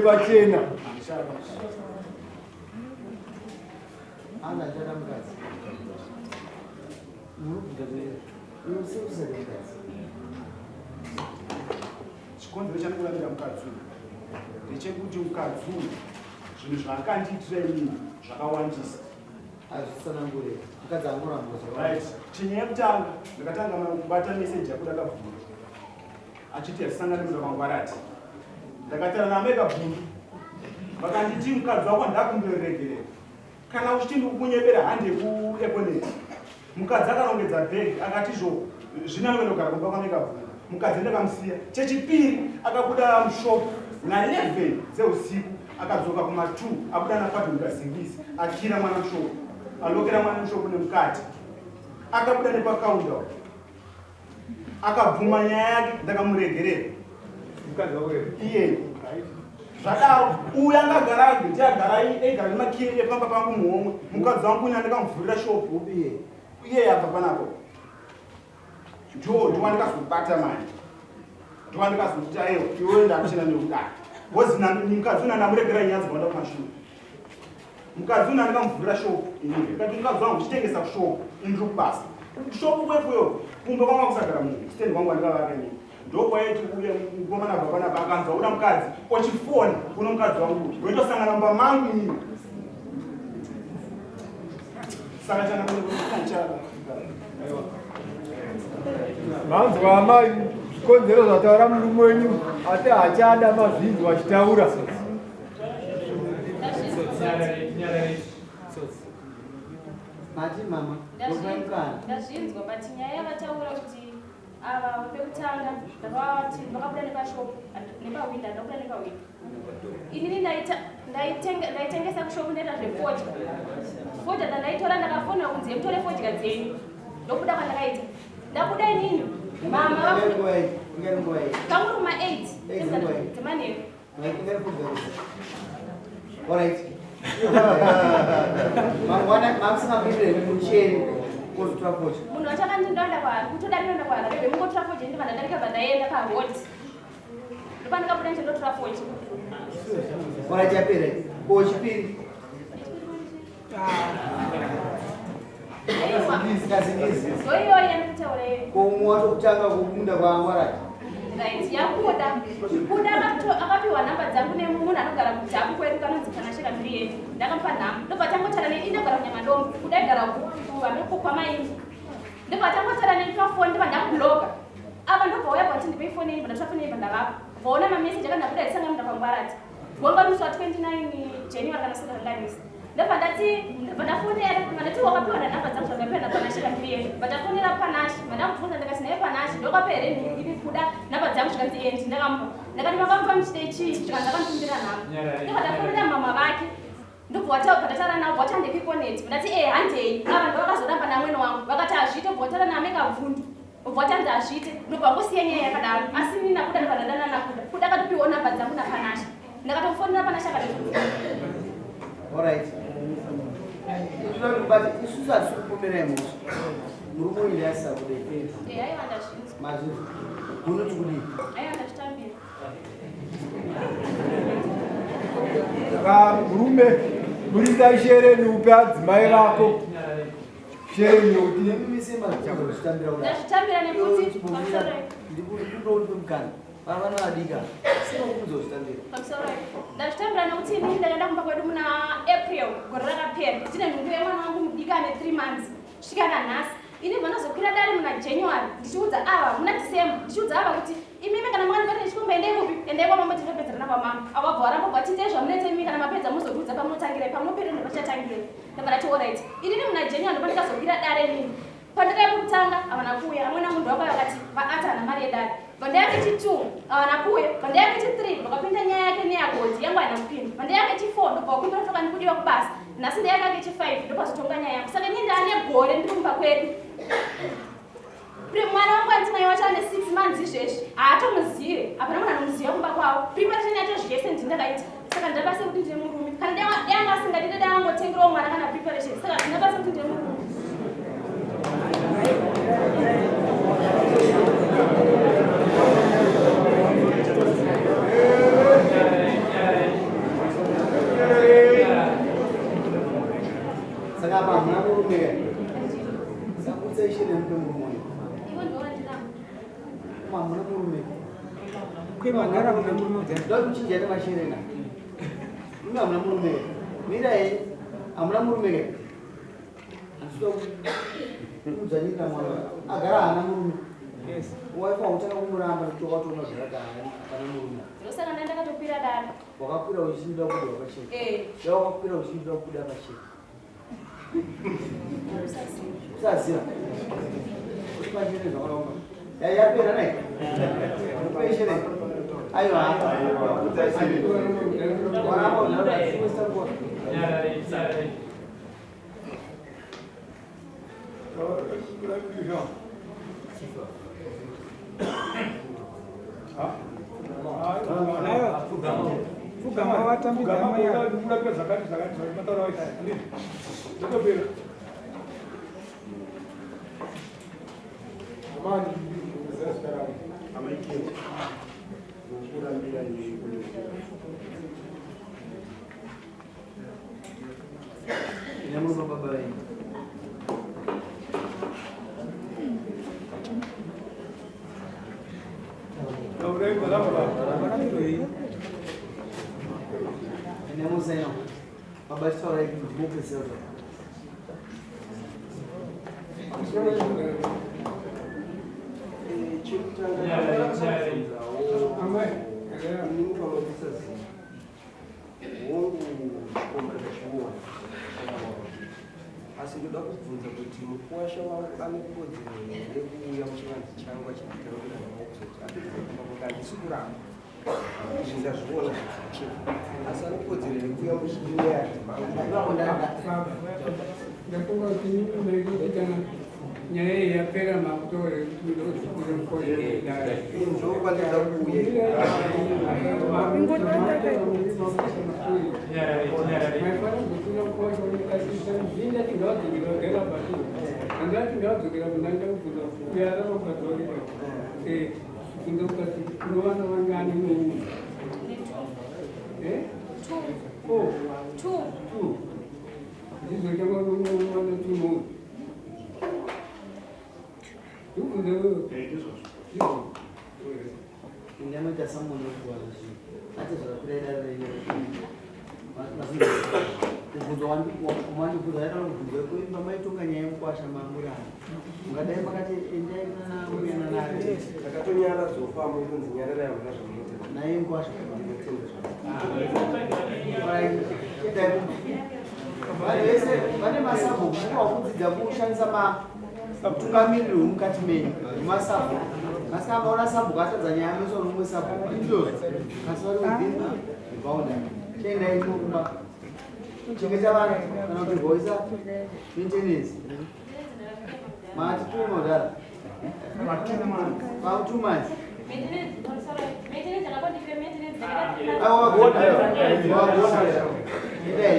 pachena. Anga achada mukadzi. Munobvunza kuti iwe sei usada mukadzi? Chikonzero chandikurambira mukadzi uyu ndechekuti mukadzi uyu zvinhu zvaakandiitira inini zvakawandisa. Azvitsanangure. Mukadzi angoramba Right. Chinyaya yekutanga ndakatanga kubata message yakuda kabvundu achiti hatisangane muda kwangwarati. Ndakatara naamai kabvundu vakanditi mukadzi wako ndakumbira regerero kana uchiti ndikukunyepera hande kueconet. Mukadzi akarongedza bag akati zvo zvino anoenda kugara kumba kwamai kabvundu. Mukadzi ndakamusiya. Chechipiri akabuda mushop na 11 dzeusiku akadzoka kuma 2 abuda naPardon Kazingisi akira mwana mushop alokera mwana mushop nemukati akabuda nepakaunda akabvuma nyaya yake ndakamuregerera iye zvadaro uyu angagara age ndiye agara aigara nemakiyi epamba pangu muhomwe mukadzi wangu unya ndikamuvhurira shop iye yabva panapo Ndiwo ndiwo ndikazobata manje. Ndiwo ndikazoti ayo iwe ndakuchena nekudai. Because na mukadzi una ndamuregera nyaya dzakaenda kumashure. Mukadzi una ndikamuvhurira shop ini. Ndikati mukadzi wangu chitengesa kushop ini ndiri kubasa. Kushop kwekuyo kumba kwangu kusagara munhu. Stand kwangu andikavaka ini. Ndokwaiti uye mukomana baba napa akanzwa uda mukadzi ochifona kuno mukadzi wangu. Ndoitosangana mumba mangu ini. Saka chana kuno Manzwa amai zvikonzero zvataura murume wenyu ati haachada mazvinzwa achitaura. Mati mama, ndazvinzwa but nyaya yavataura kuti ava pekutanga ndakavati vakabuda nepashop nepahwindo ndakabuda nepahwindo inini ndaitengesa kushop ndaita zvefodya fodya dzandaitora ndakafonera kunzi yemutore fodya dzenyu ndokuda kwandakaita ndabuda inini mama kanguri kuma 8 dzemanheru Alright. Mangwana mamusingapindire muchere kozotora fodya. Munhu wacho akandindoenda kwaari kutoda ndinoenda kwaari bebe mungotora fodya ndibva ndadarika bva ndaenda paroad. Ndopandikabuda ndichindotora fodya. Alright yapera. Ko chipiri. Ko umwe watokutanga kumunda kwaangwarati. Right, yakuda. Kuda akapiwa nhamba dzangu nemunhu anogara kudhaku kwedu kanonzi Panashe Kamirieni. Ndakamupa nhamba. Ndobva tangotaura nei ndogara kunyamadongo. Kuda aigara kuameko kwamaini. Ndobva tangotaura nei pafoni ndobva ndamubloka. Apa ndobva uya kwati ndipei foni yenyu, ndatora foni yenyu ndavapa. Vaona mameseji akati ndabuda ndisanga munda kwangwarati. Wanga musi wa 29 January kana singakanganisi. Ndobva ndati ndobva ndafonera ndati wakapiwa nanhamba dzangu zvakapiwa naPanashe Kamirieni. Ndobva ndafonera Panashe, ndobva ndamubvunza ndikati naye Panashe ndokapa here ini kuda nhamba dzangu zvikanzi endi ndakamupa. Ndakati makamupa muchidei chii zvikanzi akandikumbira nhamba. Ndobva ndafonera mama vake ndobva wataura ndataura navo bva wati kuikoneti ndati eh handei ava ndo vakazoramba namwene wangu vakati hazviite bva wataura name kabvundu bva watanzi hazviite ndobva ngosiya nyaya yakadaro asi ini nakuda ndobva ndadana nakuda kuda akatopiwawo namba dzangu napanasha ndakatomufonera panasha akatokuda Alright. But isusu hatisi kupomerai mhosva. Murume uyu ndiye asisakudei. Eh, aiwa ndazvinzwa. Mazvinzwa. Munoti kudii? Aiwa ndazvitambira. Saka murume buritsa shereni upe adzimai vako shereni yokuti Nemimi mazvitambira kudai. Ndazvitambira nekuti pamusoro Ndikutouripe mukana. Vana vadika. Sina kubvunza kuzvitambira. Pamusoro ndazvitambira nekuti inini ndakaenda kumba kwedu muna April gore rakapera ndine nhumbu yemwana wangu mudiki ane 3 months kusvika nanhasi. Ini ndinozokwira dare muna January ndichiudza ava muna December ndichiudza ava kuti imimi kana makandibata nechikomba endai kupi endai kwamambo tinopedzerana kwamambo avo vabva varamba kubva tiitei zvamunoita imimi kana mapedza muzotiudza pamunotangira pamunoperera ndopachatangira ndobva ndati alright inini muna January ndopandikazokwira dare inini pandakauya pekutanga havana kuuya amweni angu ndovakauya vakati vaata hana mari yedare vandaya kechi2 havana kuuya vandaya kechi3 vakapinda nyaya yake neyagodi yangu haina kupinda vandaya kechi4 ndobva vakumbira kutoka ndikudiwa kubasa nhasi ndayaka kechi5 ndopazotonga nyaya yangu saka ini ndaane gore ndiri kumba kwedu mwana wangu andinaye wacho ane 6 months izvezvi haatomuzive hapana munhu anomuziva kumba kwavo preparation yacho zvese ndini ndakaita saka ndina basa kuti ndine murume kana dai anga asingadi dai angotengerawo mwana kana preparation saka ndina basa kuti ndine murume Panapa hamuna murume sakutsa ishere mupe murume uyu. Ivo ndivo vandinavo. Hamuna murume. Kwemagara muna murume. Ndokuchinja nemashere na. Murume hamuna murume. Mirai hamuna murume ke. Handisida kudzvanyirira mwana. Agara haana murume. Yes. Waifa utanga kumuramba nekuti wakatoona zvaraka hapana murume. Ndosaka ndandakatokwira dare. Wakakwira uchida kubuda pachena. Eh. Dai wakakwira uchida kubuda pachena. Usaziva. Usaziva. Kuti pachena zvakaoma. Yai yapera nai. Upeshere. Aiwa. Waramba unaramba. Pfugama vatambidza amai avo. Zvakati zvakati zvakati mataura waita ndotopera. Amani zita rangu. Amaiketi nokurambira nekunezera. Ine murume baba venyu. Taurai madama baba. Ine musaina. Baba chitaurai kuti ndimupedzisira kutaura. Chekutanga ndakabvunzawo Amai. inini pamwe ndisaziva hongu chikomba ndachiona asi ndoda kubvunza kuti mukuwasha wangu ane kodzero here kuuya muchivanze changu achinditaurira nawo kuzoti apedza kumba kwake handisi kuramba izvi ndazviona zvichii asi ane kodzero here kuuya muchinyaya mangu. Ndafunga kuti ndikuitana nyaya iyi yapera makutore ndozvikure mukoedare. Ndokwandida kuuya. Ndi two. Two. Two. Ndizvo. Ine maita samoni wekuwana zvinhu. Ati zvakakwira dare renyu. Kubvunzwa wandibvunza yaita kubvunzwa kuimba maitonga nyaya yemukwasha mamurana. Mungadai makati endai kuna muyana naye. Ndakatonyaradzwa famo kunzi nyararai hamuna zvamunoita. Naye mukwasha. Ndinotenda zvakare. Vanhu vese vane masabhuku mukakudzidza kushandisa mutungamiriri wemukati menyu nemasabhuku. Asi kana maona sabhuku atadza nyaya moisa mumwe sabhuku indizvozvo. Kasi vari within the boundary. Chiendai kumba. Chengeta vana kana kuti voisa maintenance. Mati two modara. Ma 2 months. Maintenance, no, sorry. Maintenance yakabondifire maintenance ndakaita Aiwa wagona. Wagona. Endai.